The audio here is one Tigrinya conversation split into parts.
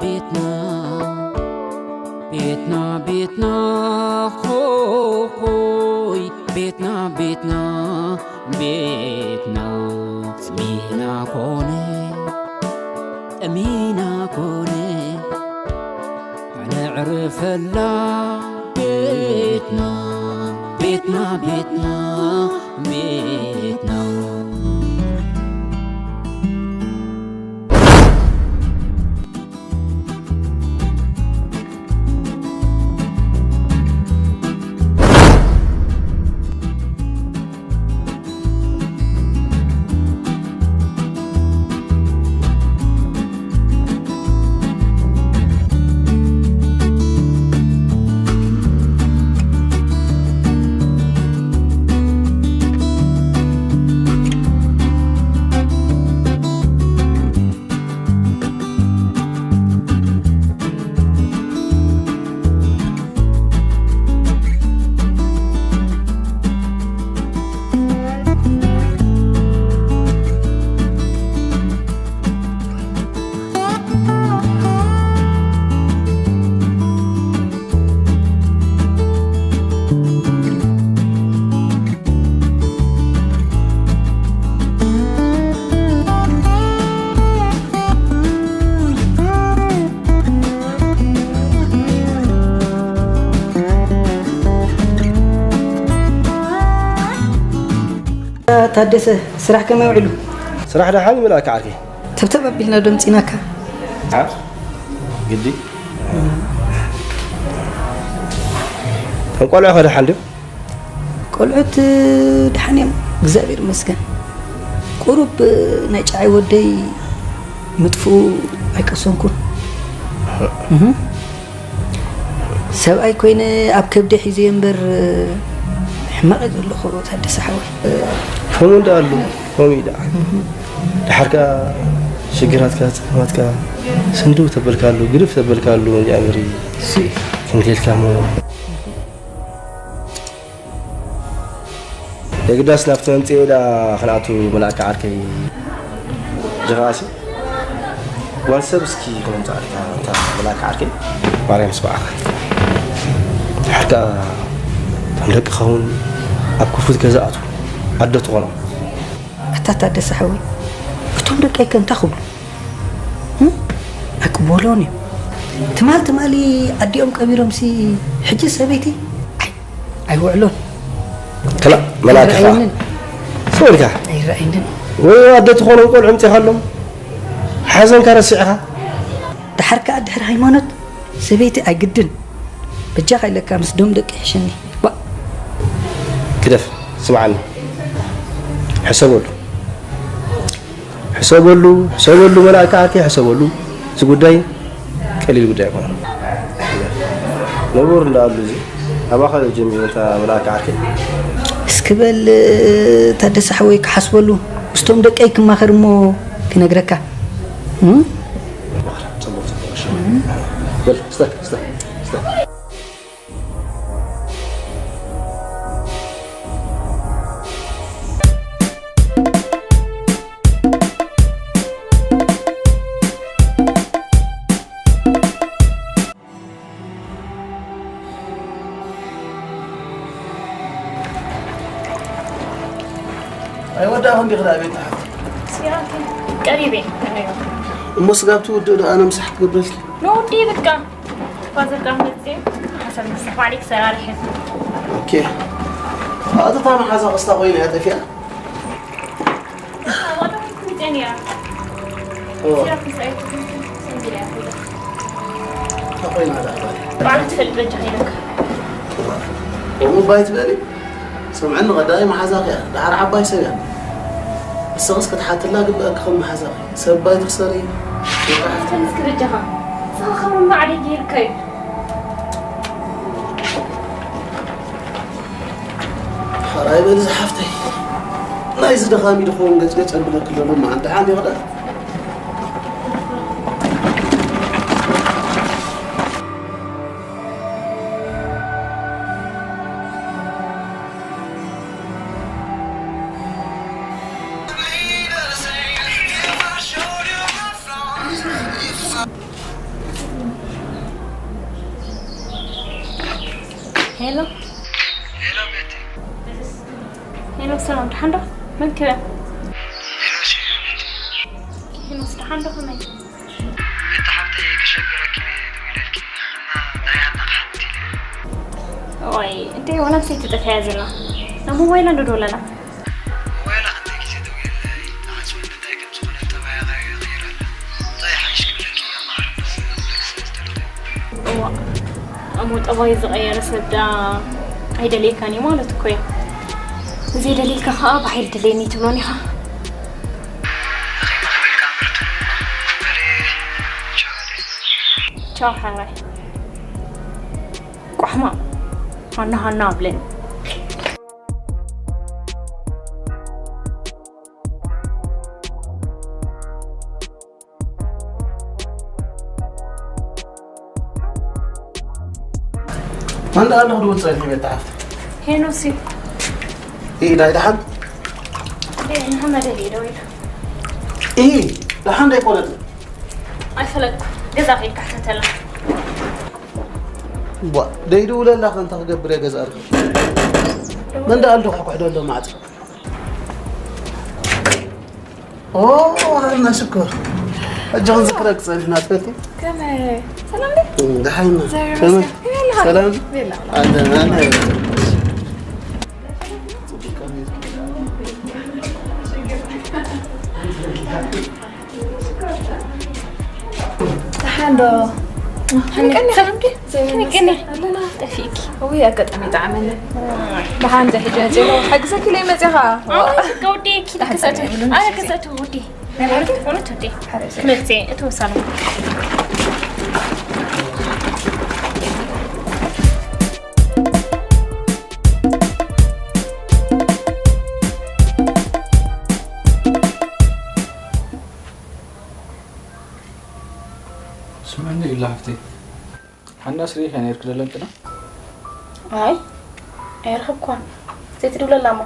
ቤትና ቤትና ቤትና ኾኾይ ቤትና ቤትና ቤትና ጽሚና ኮነ ጠሚና ኮነ ነዕርፈላ ቤትና ቤትና ቤትና ቤትና ቤትና። ታደሰ፣ ስራሕ ከመይ ውዒሉ? ስራሕ ደሓን እዩ መልኣከ ዓርከይ። ተብተብ ኣቢልና ዶ ኣምጺናካ? ዓ? ግዲ። ከም ቆልዑ ከ ደሓን ድዮም? ቆልዑት ደሓን እዮም፣ እግዚኣብሔር ይመስገን። ቁሩብ ናይ ጨዓይ ወደይ ምጥፍኡ ኣይቀሰንኩን። እህ። ሰብኣይ ኮይነ ኣብ ከብደ ሒዘ እምበር ሕማቕ እዩ ዘለኹ ታደሰ ሓወይ። ከምኡ እንዳ ኣሉ፣ ከምኡ እዩ ደኣ። ድሓር ከኣ ሽግራትካ፣ ጸገማትካ ስንድው ተበልካሉ፣ ግድፍ ተበልካሉ፣ እንጃ እምሪ ክንደልካ እሞ። የግዳስ ናብቲ መምጽኤ ደኣ ክንኣቱ መልኣከ ዓርከይ። ጀኻሲ ጓል ሰብ እስኪ ክነምጽኣልካ እታ መልኣከ ዓርከይ። ማርያም ስምዓኻ። ድሓር ከኣ እቶም ደቅኻ እውን ኣብ ክፉት ገዛ ኣትዉ ኣዶ ትኾኖም። ኣታ ታደሰ ሓወይ፣ እቶም ደቀይ ከ እንታይ ክብሉ? እም? ኣይቅበሎን እዮም። ትማል ትማሊ ኣዲኦም ቀቢሮምሲ ሕጂ ሰበይቲ ኣይ-፣ ኣይውዕሎን። ክላእ መልኣክ ኢኻ። ኣይረኣየንን። ስቕ ኢልካ። ኣይረኣየንን። ወይ ኣደ ትኾኖም ቆልዑ ኣምጺኻሎም። ሓዘንካ ረሲዕኻ። ደሓር ከኣ ድሕሪ ሃይማኖት ሰበይቲ ኣይግድን። በጃኻ ኢለካ ምስ ዶም ደቂ ይሕሸኒ። ዋ። ግደፍ፣ ስምዓኒ። ሕሰበሉ። ሕሰበሉ፣ ሕሰበሉ፣ መልኣከ ዓርከይ፣ ሕሰበሉ። እዚ ጉዳይ ቀሊል ጉዳይ ኣይኮነን። ንቡር እንዳኣሉ እዚ ኣባኻ እዩ ጀሚሩ፣ እታ መልኣከ ዓርከይ። እስኪ በል፣ ታደሰ ሓወይ፣ ክሓስበሉ። ምስቶም ደቀይ ክማኸር እሞ ክነግረካ። እም? ጽቡቕ፣ ጽቡቕ፣ እሺ። በል፣ ስተ፣ ስተ፣ ስተ። ኣይወዳእኹን ዲኺ ደኣ ቤት ሓፍቲ? ሲራክ ቀሪበ። እሞ ስጋብ ትውድእ ዶ ኣነ ምሳሕ ክገብረልኪ? ንወዲ በቃ። ፋዘር ካብ መጽእ ሓሳብ ንስራሕ ባዕለይ ክሰራርሕ። ኦኬ። ኣቶ ታማ ሓዛ ቅስታ ኮይና እያ ጠፊኣ። ባዕላ ትፈልጥ በጃ ከይለካ። እሞ ባይ ትበሊ? ስምዕኒ፣ ቀዳማይ መሓዛኺ እያ፣ ደሓር ዓባይ ሰብ እያ። ንስኽስ ክትሓትላ ግበኣኪ ከም መሓዛኺ። ሰብ ባይ ትኽሰሪ። እስኪ በጃኻ፣ ንስኻ ካብ እምባ ዓደይ ገይርካ እዩ። ሓራይ በሊ ዝሓፍተይ። ናይዚ ደኻሚ ድኸውን ገጭገጭ ኣብለኪ ዘሎ መዓንጣ ሓሚቕ ደኣ። ሄሎ። ሄሎ ቤቲ። ሄሎ ሰላም፣ ደሓን ዶ? መን ክብያ? ሄሎ ሲሪ ቤቲ። ሄሎ ደሓን ዶ? ከመይ? ቤቲ ሓብተይ፣ ክሸግረኪ ደዊለልኪ እና እንታይ ኣናቕሓት ኢለ። ዋይ፣ እንታይ ወላ ሰይቲ ጠፊያ ዘላ? ናብ ሞባይላ እንዶ ደወለላ? ሞባይላ ክንደይ ግዜ ደዊለለይ፣ ንዓጽወ እንታይ ከም ዝኾነ ጠባያ ቀይራ ኣላ። እንታይ ሓይሽ ክብለኪ፣ ኣማዕርነት ክብለኪ ስለ ዝደለኹ። እዋ፣ እሞ ጠባይ ዝቐየረ ሰብ ደኣ ኣይደልየካን እዩ ማለት እኮ እዩ። ዘይደልየካ ከኣ ብሓይሊ ድለየኒ ትብሎን ኢኻ። ቻው ሓራይ። ቋሕማ ሃና ሃና ኣብለኒ። መን ደኣ ኣለኹ ድብል ጸኒሑ ቤት ተሓፍተ? ሄኖሲ። ኢዳይ ደሓን? ንሓመደ ሊዶ ኢሉ። ኢ ደሓን ዶ ኣይኮነትን? ኣይፈለጥኩ። ገዛ ከይድካ ሕተተላ። ቧ ደይድውለላ ከ እንታይ ክገብር እየ ገዛ ኣርኪ? መን ደኣ ኣሎ ክሕኩሕ ደሎ ማዕጾ? ኦ ሃና ሽኮር። ሕጂ ክንዝክረክ ጸኒሕና ትፈልጢ? ከመይ ሰላም ዲ ደሓይና ዘይ ከመይ መስገን ከመይ ኣለኻ ሰላም ቤላ ኣለና ደሓን ዶ ከመይ ቀኒ? ሰላም ዲ ዘይ ከመይ መስገን ቀኒ? ኣለና ጠፊእኪ። እውይ ኣጋጣሚ ይጠዓመኒ ደሓን ዘይ ሕጂ መፂእሎ ሓግዘኪ ኢለ መፂኻ ወዲ ኪድ ክሰቱ ኣረ ክሰቱ ወዲ ወዲ ክመፅእ እተወሳለ ስምዕኒ ኢላ ሃፍተይ ሓናስ ርኢኻ ነይርክ ደለንጥና ኣይ ኣይረኸብኳን። ዘይትድውለላ እሞ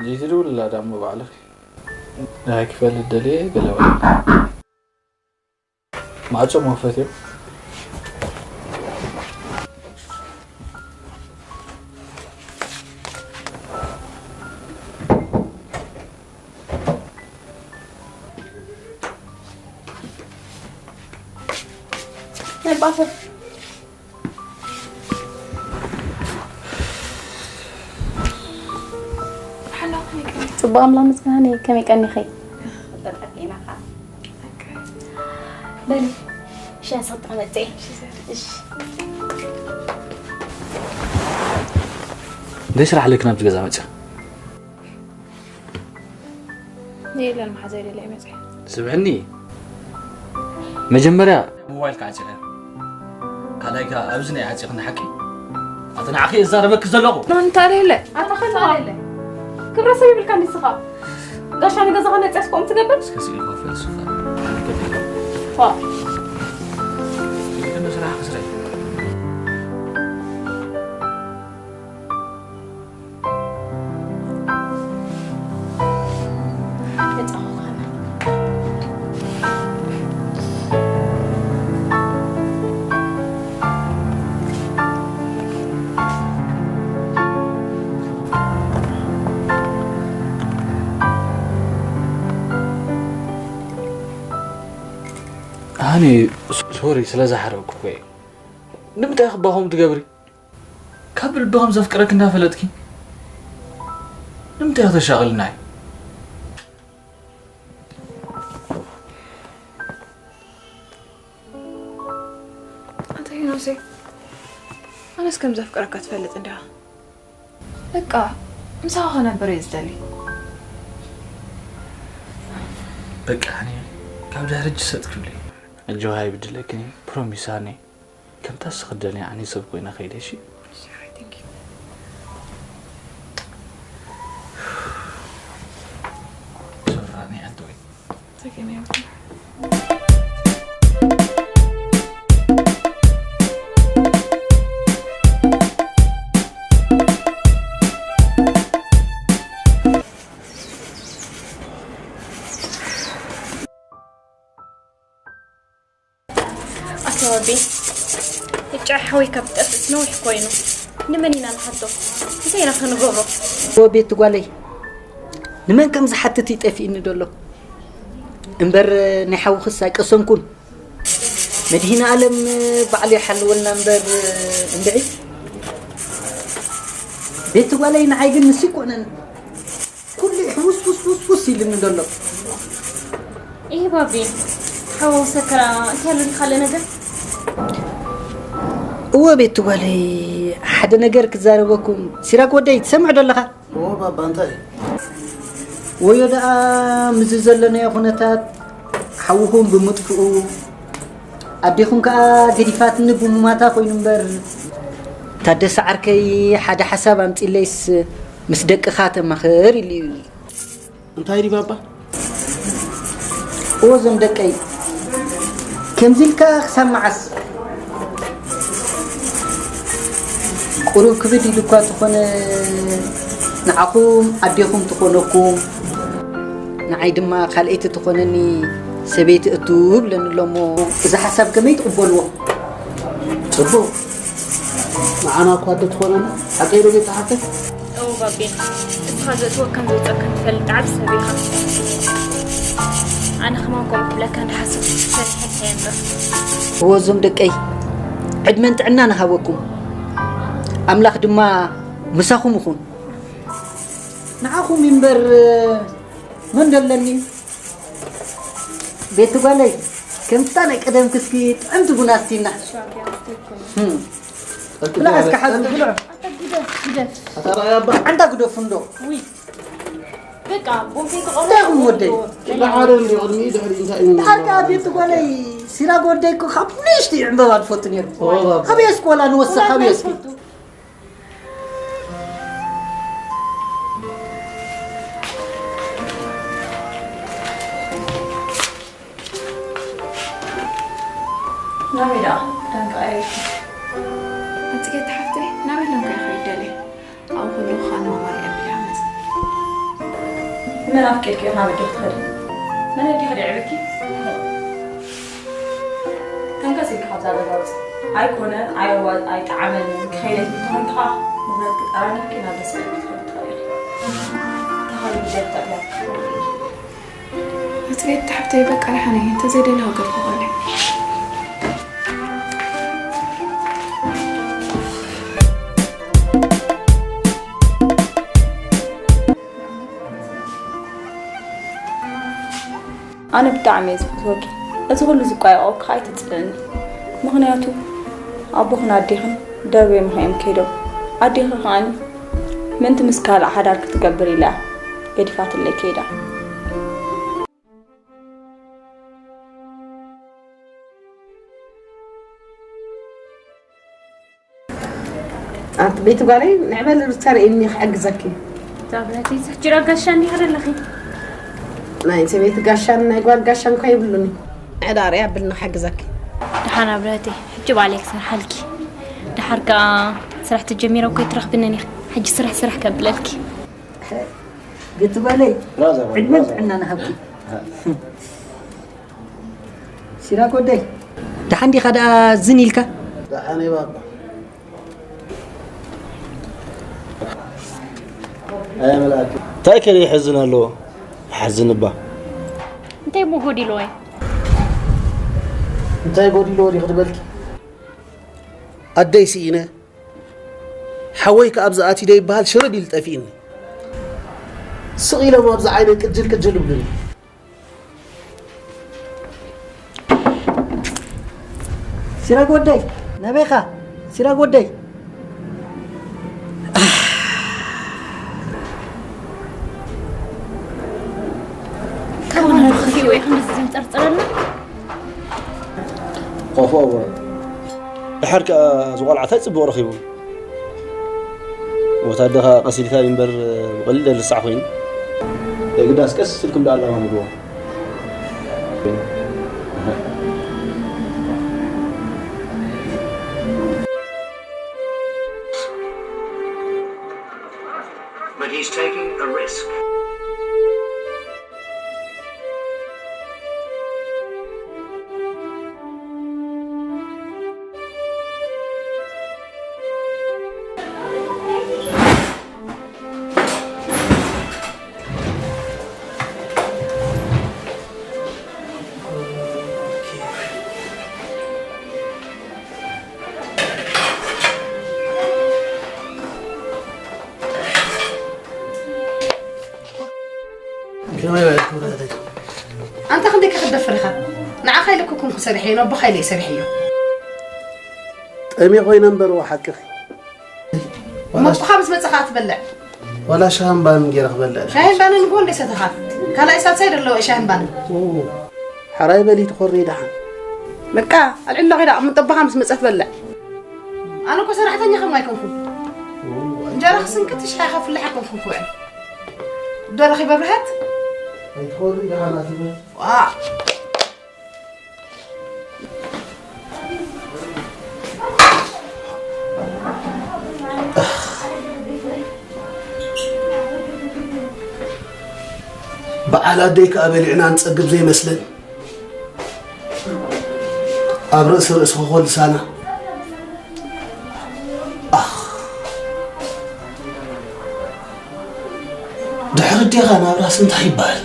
ዘይትድውልላ ዳሞ ባዕልኺ ናይ ክፈልጥ ደልየ ገለ በለ ማዕጾ መኽፈት እዮም ናይ ባፈ ጽቡቕ ኣምላኽ ምስጋና ከመይ ቀኒኺ? ተጠቂና ኻ በል ሻ ሰጥታ መጽእ እሺ እንታይ ስራሕ ኣለኪ ናብዚ ገዛ መፅእ? የለን መሓዘይ ደለ ይመፅእ ስምዕኒ መጀመርያ ሞባይል ከዓፂኸ ካልኣይ ከ ኣብዚ ናይ ዓፂኽኒ ሓቂ ኣቲ ንዓኺ እዛረበኪ ዘለኹ እንታ ደለ ኣታ ከለኻ ክብረ ሰብ ይብልካ ንስኻ ጋሻ ንገዛኻ ነፅያስ ከምኡ ትገብር እስከ ስኢልካ ፈልስፋ ዋ ስራሕ ክስራሕ ኣነ ሶሪ ስለ ዝሓረቅኩ እኮ እየ ንምንታይ ክባኹም ትገብሪ ካብ ልቢ ከም ዘፍቅረክ እንዳፈለጥኪ ንምንታይ ከተሻቕልና እዩ ኣንተ ሄኖሴ ኣነስ ከም ዘፍቅረካ ትፈልጥ እንዲኻ በቃ ምሳኻ ክነብር እየ ዝደሊ በቃ ኣነ ካብ ድሕሪ እጅ ሰጥ ክብል እዩ ኣጆኻ ይብድለክን እዩ ፕሮሚስ ኣነ ከምታ ስኽደልኒ ኣነ ሰብ ኮይነ ከይደ እሺ ከባቢ እጫ ሓወይ ካብ ጠፍእስ ነዊሕ ኮይኑ ንመን ኢና ንሓቶ? እንታይ ኢና ክንገብሮ? ወቤት ጓለይ፣ ንመን ከም ዝሓትት ይጠፊእኒ ደሎ እምበር፣ ናይ ሓውኽስ ኣይቀሰንኩን። መድህን ኣለም ባዕሉ ይሓልወልና እምበር፣ እንድዒ ቤት ጓለይ ንዓይ ግን ንሱ ይኮነን። ኩሉ ሕውስ ውስ ውስ ውስ ኢልኒ ዘሎ። ይህ ባቢ ሓወሰከራ እንታይ ኣሎ ካልእ ነገር? እወ ቤት ጓለይ፣ ሓደ ነገር ክዛረበኩም። ሲራክ ወደይ፣ ትሰምዕ ዶ ኣለኻ? እዎ ባባ፣ እንታይ? ወዮ ደኣ ምስዚ ዘለናዮ ኩነታት ሓውኹም ብምጥፍኡ፣ ኣዴኹም ከኣ ገዲፋትኒ ብሙማታ ኮይኑ እምበር፣ ታደሰ ዓርከይ ሓደ ሓሳብ ኣምጺለይስ ምስ ደቅኻ ተማኽር ኢሉ እዩ። እንታይ ድዩ ባባ? እወ እዞም ደቀይ፣ ከምዚ ኢልካ ክሳብ መዓስ? ቁሩብ ክብድ ኢሉ እኳ ተኾነ፣ ንዓኹም ኣዴኹም ትኾነኩም፣ ንዓይ ድማ ካልኣይቲ ትኾነኒ ሰበይቲ እቱ ብለኒ ኣሎ እሞ፣ እዚ ሓሳብ ከመይ ትቕበልዎ? ጽቡቕ። ንዓና እኳ ኣደ ትኾነና፣ ሓቀይ ዶ ቤት ሓፍተይ? እው ባቤ፣ እስኻ ዘእትወካን ዘውፀእካን ትፈልጥ ዓቢ ሰብ ኢኻ። ኣነ ከማን ከምኡ ክብለካ እንዳሓሰብኩ ሰሪሐልካ እየ እምበር። እወ እዞም ደቀይ፣ ዕድመን ጥዕናን ይሃበኩም። ኣምላኽ ድማ ምሳኹም ይኹን። ንዓኹም እምበር መን ደለኒ? ቤት ጓለይ፣ ከምታ ናይ ቀደም ክስኪ ጥዕምቲ ቡን ኣስቲና። እሺ፣ ኦኬ፣ ኣስተይኩም። ህም። ብላዕ እስከ ሓዚ ብልዑ። ኣታ ግደፍ፣ ግደፍ። ኣታ ራእያ ኣባ። ኣንታ ግደፉ እንዶ። ውይ። በቃ፣ ቡን ከይተቆረሰ እንታይ ይኹን ወደይ? ወደ ሓደ እንዲ ቅድሚ ድሕሪ እንታይ እዩ? ዳርጋ ቤት ጓለይ፣ ሲራክ ወደይ እኮ ካብ ንእሽተይ ዕምበባ ትፈቱ ነይሩ። ኦ፣ ባባ። ኣበይ እስኪ ወላ ንወስኽ፣ ወላ ኣበይ እንታይ እስኪ? ትፈቱ? ናበይ ደኣ ክዳን ቀያይርኪ? ኣጽጌት ሓፍተይ፣ ናበይ ኣለንኮ ኢኺ ደለ? ኣብኡ ከለኹ ኸኣ ንማማ ሪኣ ቢላ መጽ። መን ኣፍቂርኪ ኢኺ ናበይ ዶ ትኸዲ? መን ኣዲኺ ደዕብኪ? ተንከስ ኢልኪ ካብዛ ገዛ ውጽእ። ኣይኮነ፣ ኣየዋ-፣ ኣይጠዓመንን፣ ክኸይድ ኣይትብሊ ተኾይንኪ ኸኣ ንብረትኪ ጠራኒፍኪ ናብ ደስታ ቤት ክትኸዲ ትኽእሊ ኢኺ። ተኻሊ ጉዳይ ክተዕልያ ትኽእሊ ኢኺ። እቲ ቤት ሓብተይ በቃ ደሓን እየ፣ እንተዘይደለኻ ገርፎ ቃለይ። ኣነ ብጣዕሚ እየ ዝፈትወኪ። እዚ ኩሉ ዝቋየቖኪ ከኣ ኣይተጽልእኒ። ምኽንያቱ ኣቦኽን ኣዴኽን ደርብዮም እዮም ከይዶም። ኣዴኺ ከኣኒ ምእንቲ ምስ ካልእ ሓዳር ክትገብር ኢላ እያ ገዲፋትለይ ከይዳ። ኣንቲ ቤት ጓለይ፣ ንዕበል ብቻ ርእይኒ ክሕግዘኪ። እዛ ብለተይ፣ ሕጂ ዶ ጋሻ እንዲኻ ዘለኺ? ናይ ሰበይቲ ጋሻን ናይ ጓል ጋሻን እኳ የብሉኒ። ዕዳ ርእያ ብልና ክሕግዘኪ። ደሓን ኣብለተይ፣ ሕጂ ባዕለይ ክሰርሓልኪ። ደሓር ከኣ ስራሕ ተጀሚረ እኮ ኣይትረኽብንን ኢኺ። ሕጂ ስራሕ ስራሕ ከብለልኪ። ቤት ጓለይ፣ ራዛ፣ ዕድመን ራዛ። ጥዕናን ይሃብኪ። ሲራክ ወደይ፣ ደሓን ዲኻ ደኣ ዝን ኢልካ? ደሓን እየ ባባ። ኣየ መልኣክ። እንታይ ከ ይሕዝን ኣለዎ? ይሓዝን እባ። እንታይ እሞ ጎዲልዎ እዩ? እንታይ ጎዲልዎ ዲኺ ትበልኪ? ኣደይ ስኢነ፣ ሓወይ ከኣ ኣብዚ ኣትዩ ዶ ይበሃል ሽርብ ኢሉ ጠፊእኒ። ስቕ ኢሎም ኣብዚ ዓይነይ ቅጅል ቅጅል ይብሉኒ። ሲራክ ወደይ፣ ናበይኻ? ሲራክ ወደይ። ካብ ናብዚ ከፊኡ ወይ ክንድዚ ዘንጸርጽረልና? ቆፎ እወ። ድሓር ከኣ እዚ ቆልዓ ታይ ጽቡቕ ረኺቡ? ወታደኻ ቀሲልካ እዩ እምበር ብቐሊል ደልሳዕ ኮይኑ። የግዳስ ቀስ ኢልኩም ደኣ ኣለማምድዎ። But he's taking a risk. ክትደፍር ኢኻ። ንዓኻ ኢለ እኮ ኮንኩ ሰሪሐዮ፣ ነቦኻ ኢለ እየ ሰሪሐዮ። ጠሜ ኮይነ እምበር ሓቅኺ። መቦኻ ምስ መጸኻ ትበልዕ። ዋላ ሻህን ባንን ገይረ ክበልዕ። ሻሂን ባንን እኮ እንደ ሰተኻ። ካልኣይ ሳልሳይ ደሎ ሻሂን ባንን። ሓራይ በሊ ትኾሪ ደሓን። በቃ ኣልዕሎ ኸይዳ ኣብ መጠባኻ ምስ መጸ ትበልዕ። ኣነ እኮ ሰራሕተኛ ከም ኣይኮንኩን። እንጀራ ክስንክት ሽሓ ከፍልሕ ኣይኮንኩን ክውዕል። ዶ ረኺበ ብርሃት? ኣይትኾሪ ደሓን ኣትበል። ዋ። በዓል ኣደይ ከኣ በሊዕና ንጸግብ ዘይመስለን ኣብ ርእሲ ርእሲ ክኾልሳና ኣኽ ድሕሪ ዴኻ ናብራስ እንታይ ይበሃል?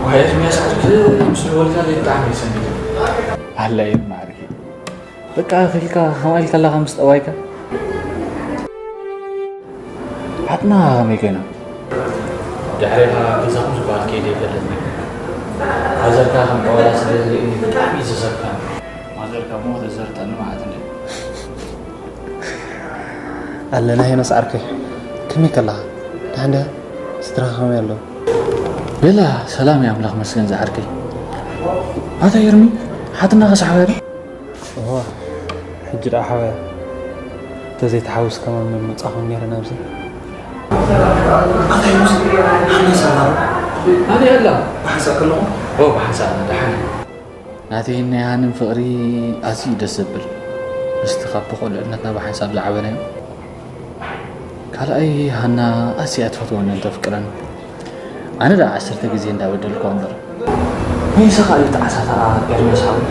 ዋይ ኤርምያስ ዓርኪ ምስ ደወልካለይ ብጣዕሚ እየ ሰኒፈ። ኣላ ኤርሚ ዓርኪ በቃ ኣኺልካ ከምኣ ኢልካ ኣለኻ ምስ ጠባይካ። ሓትና ከመይ ኮይና? ድሕሬኻ ገዛኹም ዝበሃል ከይደ ይፈልጥ። ማዘርካ ከም ጠዋላ ስለ ዝርእኒ ብጣዕሚ እዩ ዘሰርካኒ። ማዘርካ እሞ ተዘርጠኒ ማለት እንደ ኣለና ሄኖስ ዓርከይ፣ ከመይ ከለኻ? ደሓን ዲኻ? ስድራኻ ከመይ ኣለዉ? ቤላ ሰላም እዩ ኣምላኽ መስገን ዝዓርከይ። ኣታ ኤርሚ ሓትና ከሳሕበረ እዋ ሕጂ ደኣ ሓወያ ተዘይተሓዊስካ ማን መን መጻኹም ነይረ ናብዚ ኣታ ሄኖስ ሓና ሰላም ኣበይ ኣላ ብሓንሳእ ከለኹም ኦ ብሓንሳእ ደሓን ናተይን ናይ ሃንን ፍቕሪ ኣዝዩ እዩ ደስ ዘብል። ምስቲ ካብ ብቑልዕነትና ብሓንሳብ ዝዓበናዮ። ካልኣይ ሃና ኣዝያ እያ ትፈትወንን ተፍቅረንን። ኣነ ደኣ ዓሰርተ ግዜ እንዳበደልክዋ እምበር። መይሳኻ እዩ ጣዕሳኻ ኤርምያስ ሓወይ።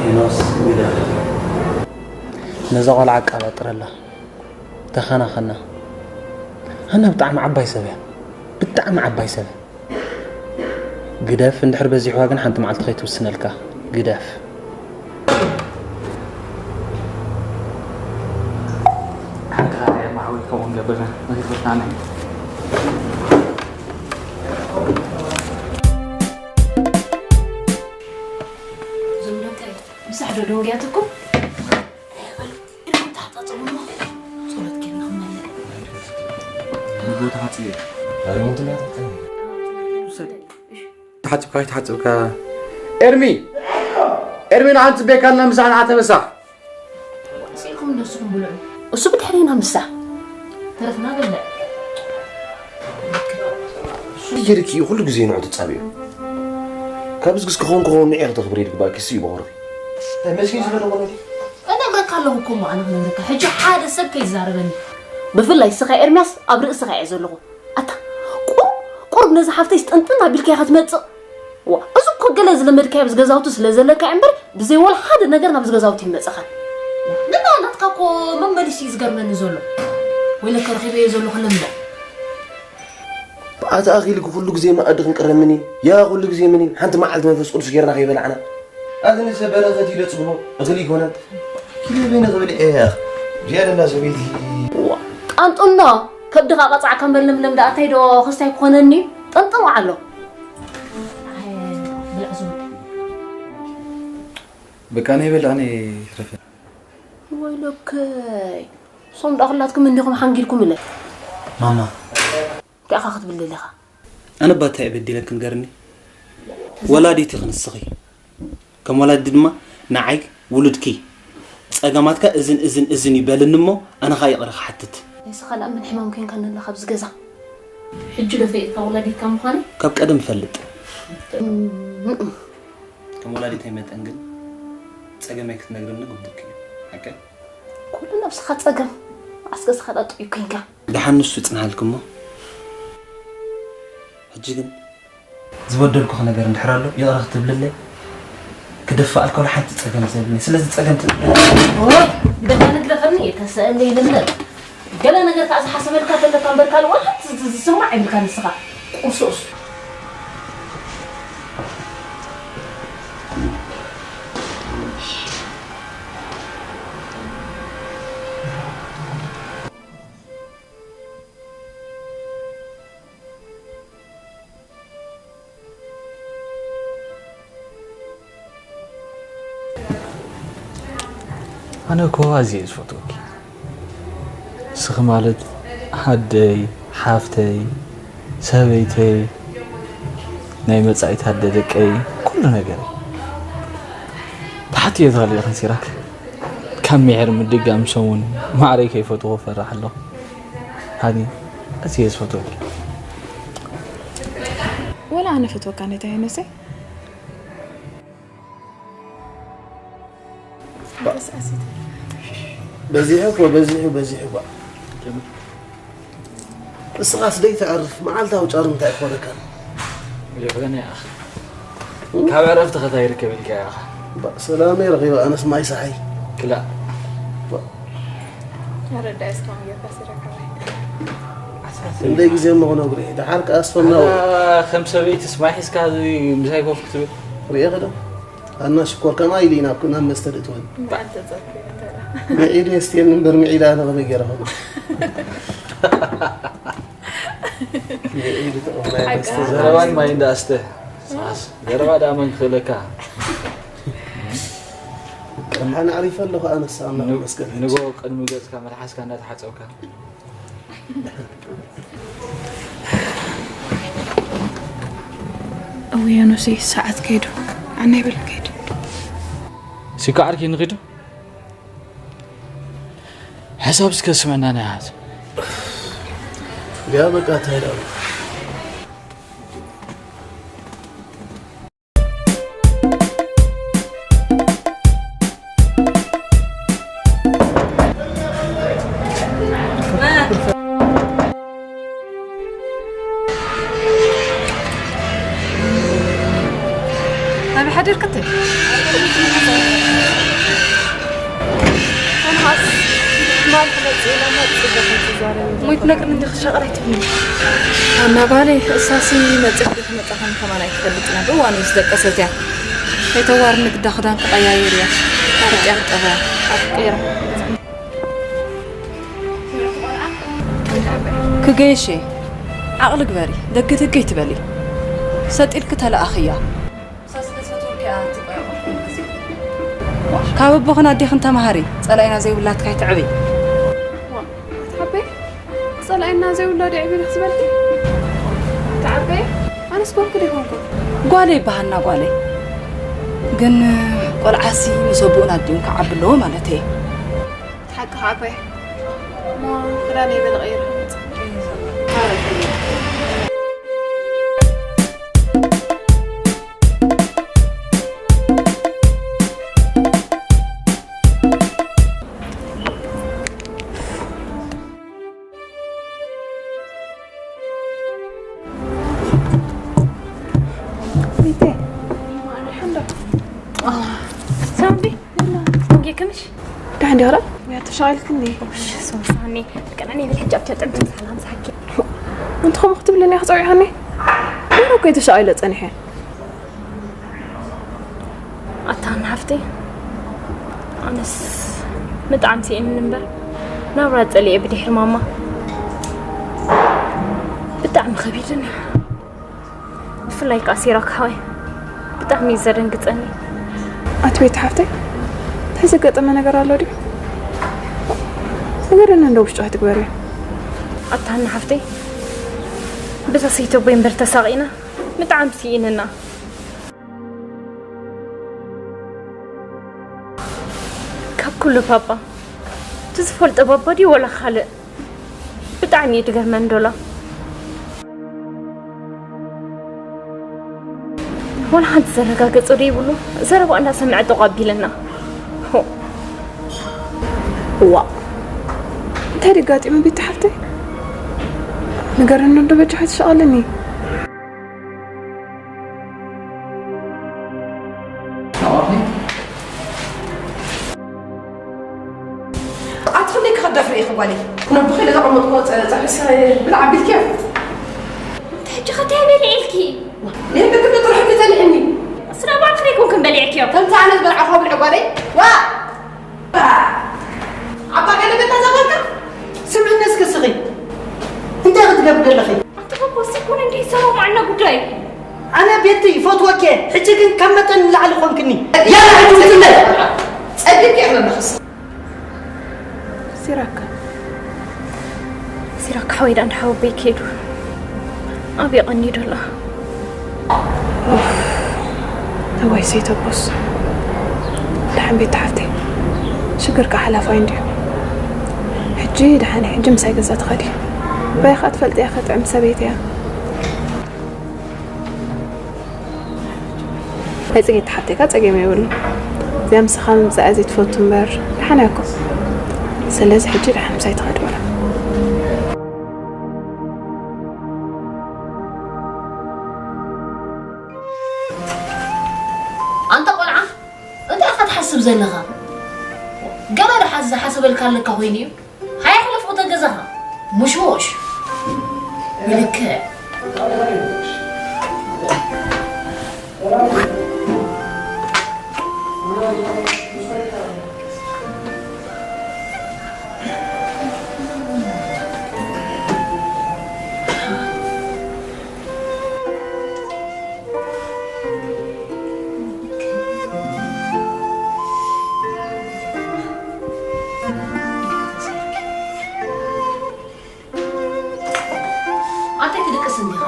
ሄኖስ ግደፍ። ነዛ ቆልዓ ኣቃባጥረላ። ተኸናኸና። ሃና ብጣዕሚ ዓባይ ሰብ እያ። ብጣዕሚ ዓባይ ሰብ። ግደፍ እንድሕር በዚሕዋ ግን ሓንቲ መዓልቲ ከይትውስነልካ ግደፍ። ሓንካ ማሕወይ ከምኡ ገበና ንክፍርታና ዝምለከ ምሳሕ ዶ ደንግያትኩም? ተሓፅብካ ይተሓፅብካ። ኤርሚ፣ ኤርሚ ንዓን ፅቤካ ኣለና ምሳሕ ንዓ ተበሳሕ። ስኢልኩም ነስኹም ብልዑ። እሱ ብድሕሪና ምሳሕ። ተረፍና በልዕ። ይርኪ ኩሉ ግዜ ንዑ ትጻብዩ። ካብ ዝግስ ክኾን ክኾን ንዒ ክተኽብሪ ድግባኪ ሲ ይበኽሩ። ተመስኪን ስለ ዝኾነ እነግረካ ኣለኹ እኮ እሞ ኣነ ክነግረካ ሕጂ ሓደ ሰብ ከይዛረበኒ። ብፍላይ ስኻ ኤርምያስ ኣብ ርእስኻ እየ ዘለኹ። ኣታ ቁር ቁርብ ነዚ ሓፍተይስ ጥንጥን ኣቢልካ ኢኻ ትመጽእ። ዋ እዚ እኮ ገለ ዝለመድካዮ ኣብዚ ገዛውቲ ስለ ዘለካ እምበር ብዘይ ወላ ሓደ ነገር ናብዚ ገዛውቲ ይመጽኻ። ግን ናትካ እኮ መመሊሱ እዩ ዝገርመኒ ዘሎ። ወይለከ ረኺበዮ ዘለኹ ለምደ። ብኣታ ኣኺልኪ ኩሉ ግዜ መኣዲ ክንቅረብ ምኒን ያ ኩሉ ግዜ ምኒን ሓንቲ መዓልቲ መንፈስ ቅዱስ ጌርና ከይበላዕና። ኣዚ ንሰብ በረኸት እዩ ደጽግቦ እኽሊ ይኮነን። ኪሎ በይነ ክብል እየ ዝያደላ ሰበይቲ። ዋ ጣንጡኖ ከብድኻ ቀጻዕካ መለምለም ደኣ እንታይ ዶ ክስታይ ክኾነኒ ጠንጥኑ ኣሎ። በቃ ናይ በላዕኒ ይትረፈ። ወይለከይ ሶም ደኣ ኩላትኩም እንዲኹም ሓንጊልኩም ኢለ። ማማ እንታይ ኢኻ ክትብል ደሊኻ? ኣነ ባታ እየ በዲለኪ ንገርኒ። ወላዲት ኢኺ ንስኺ። ከም ወላዲት ድማ ንዓይ ውሉድኪ ጸገማትካ እዝን እዝን እዝን እዩ በልኒ እሞ ኣነ ኸኣ ይቕረ ክሓትት። ንስኻ ደኣ መን ሕማም ኮይንካ ነላ ካብዚ ገዛ? ሕጂ ዶ ፈሊጥካ ወላዲትካ ምዃነይ? ካብ ቀደም እፈልጥ። እም፣ እም። ከም ወላዲተይ መጠን ግን ጸገመይ ክትነግርኒ ግቡእኪ እዩ። ሓቀይ? ኩሉ ነብስኻ ጸገም ኣስገስኻ ጠጥዑ ኮይንካ። ደሓን ንሱ ይጽንሓልኪ እሞ ሕጂ ግን ዝበደልኩኺ ነገር እንድሕር ኣሎ ይቕረ ክትብልለይ ክድፋኣልካ ወላ ሓንቲ ጸገም ዘብለኒ። ስለዚ ጸገም ትብል ግደፈኒ ግደፈኒ ተሰእለ ይልምለጥ ገለ ነገር ከዓ ዝሓሰበልካ ተለካ እምበር ካልእ ወላ ሓንቲ ዝ- ዝስማዕ ይብልካ ንስኻ ቁሱስ። ኣነ እኮ ኣዝየ እየ ዝፈትወኪ። ንስኺ ማለት ኣደይ፣ ሓፍተይ፣ ሰበይተይ፣ ናይ መጻኢት ኣደ ደቀይ፣ ኩሉ ነገረይ። ብሓትዮ ተኸሊእኽን ሲራክ። ካብ ሚሒር ምድጋም ሰሙን ማዕረይ ከይፈትዎ ፈራሕ ኣለኹ። ሃኒ፣ ኣዝየ ዝፈትወኪ። ወላ ኣነ ፈትወካ ነታ ሄኖሰይ። በዚሑ እኮ በዚሑ በዚሑ እኳ። ንስኻስ ደይተዕርፍ መዓልታዊ ጫር እንታይ ይኾነካ? ይኹን ያኽ ካብ ዕረፍቲ ከታይ ይርከብ ኢልካ ያኽ ሰላመይ ረኺበ ኣነስ ማይ ሰሓይ ክላእ ኣረዳይ እስካሁን ጌርካ ሲረካ እንደይ ግዜ እሞ ክነግሩ እዩ። ደሓር ከኣ ኣስፈናው ከም ሰበይቲ ስማይ ሒዝካ ምሳይ ኮፍ ክትብል ሪኤ ከደ ኣና ሽኮር ከማ ኢሉ ናብ ናብ መስተ ድእትወን ኣንተጸርኩ ምዒዱ የስትየኒ እምበር ምዒዳ ኣነ ከመይ ገይረ ኸ ምዒዱ ጥቕም ናይ መስተ ዘረባን ማይ እንዳኣስተ ሳስ ዘረባ ደኣ መን ክኽእለካ ኣነ ዓሪፈ ኣለኹ ኣነስ ኣምላኽ ይመስገን ንጎ ቅድሚ ገጽካ መልሓስካ እንዳተሓጸብካ እውያኖሲ ሰዓት ከይዱ ኣናይ በል ከይዱ ሲኮ ዓርኪ ንኺዱ ሓሳብ እስከ ስምዕና ናይ ሃት ያ በቃ እንታይ ዳሉ ናበይ ሓዲርክቲ? ኣንሃስ ማል ክመጽእ ኢለ መጽእ ኢለ ከይትዛረቢ እሞ ይትነግርኒ እንዲኺ ሸቕር ኣይትብልኒ። ኣና ጓለይ እሳሲ መጺእኪ ዶ ትመጻ ከም ከማን ኣይትፈልጥን እያ ብእዋኑ ምስ ደቀሰት እያ። ከይተዋርኒ ግዳ ክዳን ክቐያይር እያ። ኣርጥያ ክጠበያ። ኣፍቂራ። ክገይሽ እየ። ዓቕሊ ግበሪ። ደገ ደገ ኣይትበሊ። ሰጥ ኢልኪ ተለኣኽያ። ካብ ኣቦኽን ኣዴኽን ተማሃሪ። ጸላኢና ዘይብላትካ ኣይትዕብይ። ተዓበይ ጸላኢና ዘይብላ ዶ ዕብይ ኢልክ ዝበልኪ? ተዓበይ ኣነስ ጓልኪ ዶ ይኾንኩ? ጓለይ ይበሃልና ጓለይ። ግን ቆልዓሲ ምስ ኣቦኡን ኣዲኡን ክዓቢ ኣለዎ ማለት እየ። ሓቂ ዓባይ እሞ ክዳነይ በለ ቀይረ ክመጽእ። ሳምሪ ጌክምሽ ደሓን ዲኻ? ወያ ተሻቒልክኒ። ሶሳኒ ቀናኒ ብል ሕጂ ኣብቲ ጥዕም ሰላም ሳኪ እንተ ከምኡ ክትብለኒ ኢኻ ጸዊዓኒ? ነይረ እኮ እየ ተሻቒለ ጸኒሐ። ኣታ ንሓፍተይ ኣነስ ብጣዕሚ ስኢንኒ እምበር ናብራ ጸሊኤ ብድሕሪ ማማ ብጣዕሚ ከቢድኒ እዩ። ብፍላይ ከዓ ሲራክ ሓወይ ብጣዕሚ እዩ ዘደንግፀኒ። ኣቲ ቤቲ ሓፍተይ እንታይ ዘጋጠመ ነገር ኣሎ ድዩ? ንገረኒ እንዶ ውሽጡ ኣይትግበርዮ። ኣታ ሃኒ ሓፍተይ ብዛ ሰይተቦይ እምበር ተሳቒና ብጣዕሚ ስኢንና። ካብ ኩሉ ፓፓ እቲ ዝፈልጦ ባባ ድዩ ወላ ካልእ? ብጣዕሚ እዩ ድገርመን ዶላ። ወላ ሓንቲ ዘረጋገጾ ደይብሉ ዘረባ እንዳሰምዐ ጠቋ ኣቢለና። ሆ እዋ እንታይ ደጋጢሙ ቤቲ ሓፍተይ? ንገረኒ እንዶ በጃ ሓይትሸቐለኒ። ኣትኽልኒ ክኸደፍሪ ኢኺ ጓለይ። ነብኺ ኢለ ዘቐመጥክዎ ጸ- ጸብሒ ስረ ብላዕ ኣቢልክዮ። ሕጂ ኸ እንታይ በሊዐ ኢልኪ? የብልክኒ ጥርሑ ክጸንሐኒ። ስረ ባዕልኺ ደይኮንክን በሊዕክዮ። ከምቲ ኣነ ዝበልዓኹ ኣብልዒ ጓለይ። ዋ! ዓባ ገለ በላ ዘበልካ? ስምዕኒ እስኪ ስኺ። እንታይ ክትገብሪ ዘለኺ? ኣንተ ኸ ኮስ ይኮነ እንዲህ ሰማማዕና ጉዳይ። ኣነ ቤቲ ይፈትወኪ ሕጂ ግን ካብ መጠን ንላዕሊ ኮንክኒ። ያላ ሕጂ ውፅለይ። ጸሊም ከይሕመመኽስ። ሲራክ፣ ሲራክ ሓወይ ዳኣ እንዳ ሓወቦይ ከይዱ። ኣበይ ቀንዩ ደሎ? እዋይ ሰይተቦስ፣ ደሓን ቤት ሓፍተይ፣ ሽግርካ ሓላፋይ እንድዩ። ሕጂ ደሓን፣ ሕጂ ምሳይ ገዛ ትኸዲ። ባይኻ ትፈልጥያ፣ ከጥዕም ሰበይቲ እያ። ናይ ጽጌ ተሓቴካ ጸገም የብሉ። እዚኣ ምሳኻ ምምጻእ እያ ዘይትፈቱ እምበር ደሓን እያ እኮ። ስለዚ ሕጂ ደሓን ምሳይ ትኸዲ በላ። ኣንታ ቆልዓ፣ እንታይ ኢኻ ትሓስብ ዘለኻ? ገለ ዶ ሓዝ-፣ ዝሓሰበልካ ኣለካ ኮይኑ እዩ? ሃያ ሕለፍ ወደ ገዛኻ። ሙሽሙሽ። ብልክዕ። ኣንታይ ክድቅስ እንዲኻ?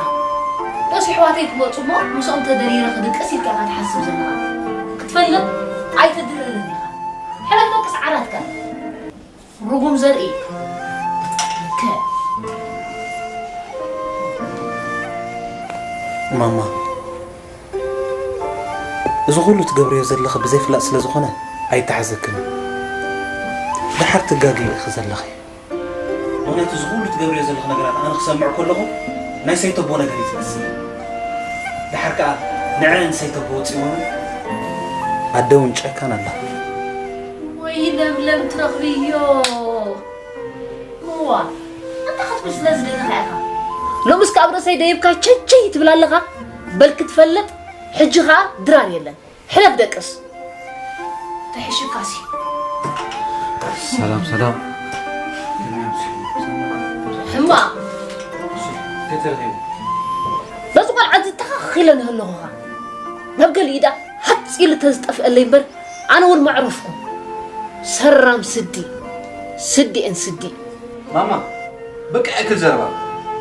ደስ ኣሕዋተይ ክመጹ እሞ ምስኦም ተደሪረ ክድቅስ ኢልካ ኢኻ ትሓስብ ዘለኻ። ክትፈልጥ ኣይትድረርን ኢኻ። ሕለፍ ደቅስ ዓራትካ። ርጉም ዘርኢ። ከ- ማማ፣ እዚ ኩሉ ትገብርዮ ዘለኺ ብዘይ ፍላጥ ስለ ዝኾነ ኣይተሓዘክን። ደሓር ትጋግዪ ኢኺ ዘለኺ። ምኽንያቱ እዚ ኩሉ ትገብርዮ ዘለኺ ነገራት ኣነ ክሰምዕ ከለኹ ናይ ሰይተቦ ነገር እዩ ዝመስል። ደሓር ከኣ ንዐን ሰይተቦ ወጺኦን ኣደ እውን ጨካን ኣላ። ወይ ለምለም ትረኽብዮ። እዋ፣ ኣንታ ክትብል ስለ ዝደለኻ ኢኻ። ሎምስ ካብ ርእሰይ ደይብካ ቸቸይ ትብል ኣለኻ። በል ክትፈልጥ፣ ሕጂ ኸኣ ድራር የለን። ሕለፍ ደቅስ። ተሕሽካሲ። ሰላም ሰላም። ሕማቕ። በዚ ቆልዓ እዚ ተኻኺለ ንህለኹኻ። ናብ ገሊኡ ደኣ ሃጽ ኢሉ ተዝጠፍአለይ እምበር ኣነ እውን መዕረፍኩ። ሰራም ስዲ፣ ስዲ ኤን ስዲ። ማማ በቃ ያክል ዘረባ።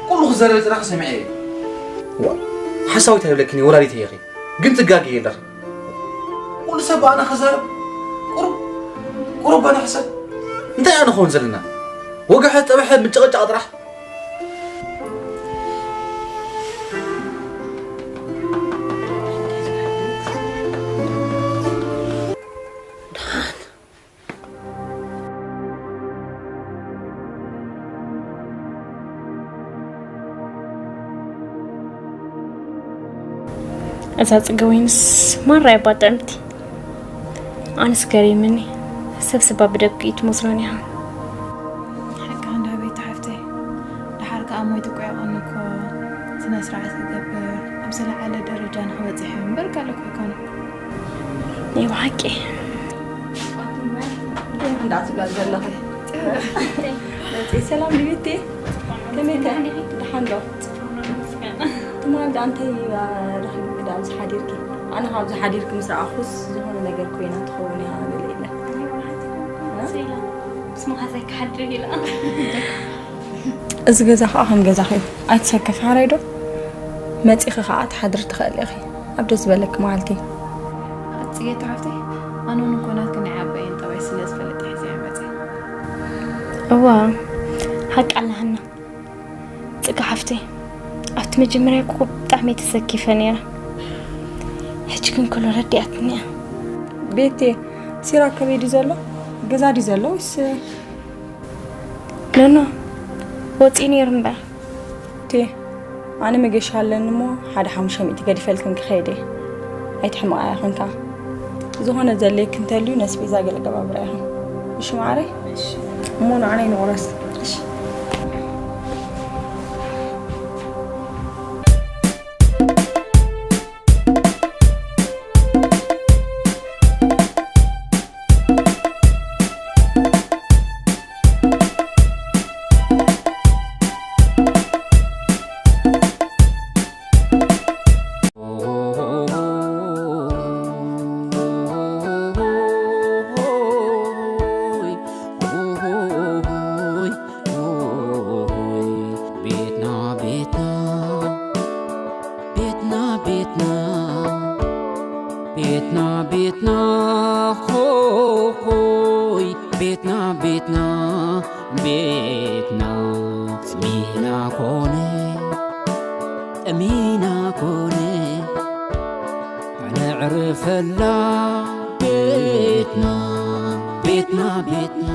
ኩሉ ክዘረብ ጥራሕ ሰሚዐ እየ። ዋ ሓሳዊት ኣይብለክን እየ፣ ወላዲት እየ። ግን ትጋግየ ኣለኺ። ኩሉ ሰብ ብኣና ክዛረብ ቁሩብ ቁሩብ ኣና ሕሰብ። እንታይ ኢና ንኸውን ዘለና? ወግሐ ጠበሐ ምጭቕጫቕ ጥራሕ። እዛ ጽገ ወይንስ ማራ እያ እባ ጥዕምቲ። ኣነስ ገሪምኒ። ሰብ ስባ ብደብቂ እዩ ትመስሎኒ ኢኻ። ሓቂ እንዳ ቤት ሓፍተይ፣ ደሓር ከኣ ሞይቱ እኮ የቐኒ እኮ ስነ ስርዓት ክገብር ኣብ ዝለዓለ ደረጃ ንክበጽሕ እዩ እምበር ካልእ እኮ ኣይኮነን። ናይ ብሓቂ። እንታይ እንዳትብላ ዘለኺ? መፂ ሰላም ድቤቴ ከመይ ከ ደሓን ዶ? ትማል ዳ እንታይ ረኺብኪ ዳ ኣብዚ ሓዲርኪ? ኣነ ካብዚ ሓዲርኪ ምስ ረኣኹስ ዝኾነ ነገር ኮይና ትኸውን እያ ገለ ኢለ። ሰላም ስምኻ ዘይክሓድር ኢላ። እዚ ገዛ ከዓ ከም ገዛኺ እዩ። ኣይትሰከፊ ሓራይ ዶ? መፂኺ ከዓ ትሓድሪ ትኽእሊ ኢኺ ኣብ ደስ ዝበለኪ መዓልቲ። ኣፅጌ ተሓፍተይ ኣነ እውን እኮ ናትኪ ናይ ዓባየን ጠባይ ስለ ዝፈልጥ እየ እዚኣ መፅእ። እዋ ሓቂ ኣለሃና። ጽጋ ሓፍተይ ኣብቲ መጀመርያ እኮ ብጣዕሚ እየ ተሰኪፈ ነይረ። ሕጂ ግን ኩሉ ረዲኣትኒ እያ። ቤቴ ሲራክ ከመይ ድዩ ዘሎ? ገዛ ድዩ ዘሎ ወይስ? ኖኖ ወፂኡ ነይሩ እምበር። ቴ ኣነ መገሻ ኣለኒ እሞ ሓደ ሓሙሽተ ሚእቲ ገዲፈልክን ክኸይድ እየ። ኣይትሕመቓ ኢኽን ከኣ። ዝኾነ ዘድልየኪ እንተልዩ ነስቤዛ ገለ ገባብራ ኢኽን። እሺ መዓረይ? እሞ ንዓና ይንቑረስ። ቤትና ቤትና ቤትና ኾኾይ ቤትና ቤትና ቤትና ጽሚና ኮነ ጠሚና ኮነ ነዕርፈላ ቤትና ቤትና ቤትና